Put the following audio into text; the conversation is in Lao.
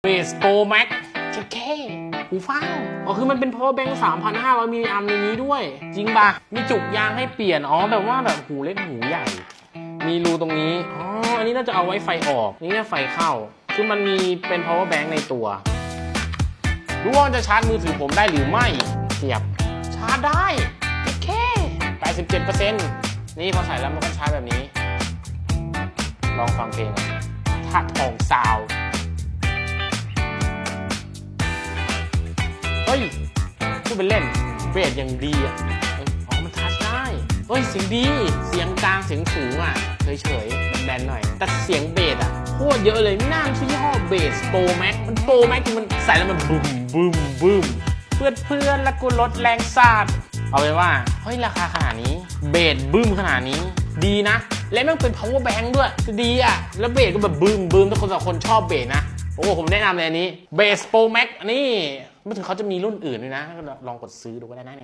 Bass Pro Max ເຈັດເຄ ຫູຟັງ. ອໍ ຄືມັນເປັນ power bank ສາມພັນຫ້າຮ້ອຍມິລລີແອັມ ໃນນີ້ດ້ວຍ. ຈິງປະ? ມີຈຸກຍາງໃຫ້ປ່ຽນ. ອໍ ແບບວ່າແບບຫູເລັກຫູໃຫຍ່. ມີຮູຕົງນີ້. ອໍ ອັນນີ້ໜ້າຈະເອົາໄວ້ໄຟອອກ, ນີ້ໜ້າໄຟເຂົ້າ. ຄືມັນມີເປັນ power bank ໃນຕົວ. ຮູ້ວ່າມັນຈະຊາດມືຖືຜົມໄດ້ຫຼືໄມ່? ສຽບ. ຊາດໄດ້. ເຈັດເຄ ແປດສິບເຈັດເປີເຊັນ. ນີ້ ພໍໃສ່ແລ້ວມັນກໍຊາດແບບນີ້. ລອງຟັງເພງ ທາດທອງຊາວ. ເຮີ້ຍ ພູດເປັນເລ່ນ ເບສຢ່າງດີອະ. ເອີ ອໍ ມັນທັດໄດ້. ເຮີ້ຍ ສຽງດີ, ສຽງກາງ ສຽງສູງອະ ເສີຍໆ ແບນໆ ໜ້ອຍ, ແຕ່ສຽງເບສອະ ໂຄດເຍອະເລີຍ. ມີໜ້າມັນຊື່ຍີ່ຫໍ້ Bass Pro Max. ມັນ Pro Max ທີ່ມັນໃສ່ແລ້ວມັນບຶມບຶມບຶມ ເປື້ອນໆ ແລ້ວກໍລົດແຮງຊາດ. ເອົາເປັນວ່າ ເຮີ້ຍ ລາຄາຂະໜາດນີ້ ເບສບຶມຂະໜາດນີ້ ດີນະ. ແລະ ແມ່ງເປັນ power bank ດ້ວຍ ກໍດີອະ. ແລ້ວເບສກໍແບບບຶມບຶມ ຖ້າຄົນ ຖ້າຄົນຊອບເບສນະ. ໂອ້ ຜົມແນະນຳເລີຍອັນນີ້ Bass Pro Max ອັນນີ້. ມາເຖິງເຂົາຈະມີລຸ້ນອື່ນດ້ວຍນະ, ລອງກົດຊື້ດູກໍໄດ້ນະ.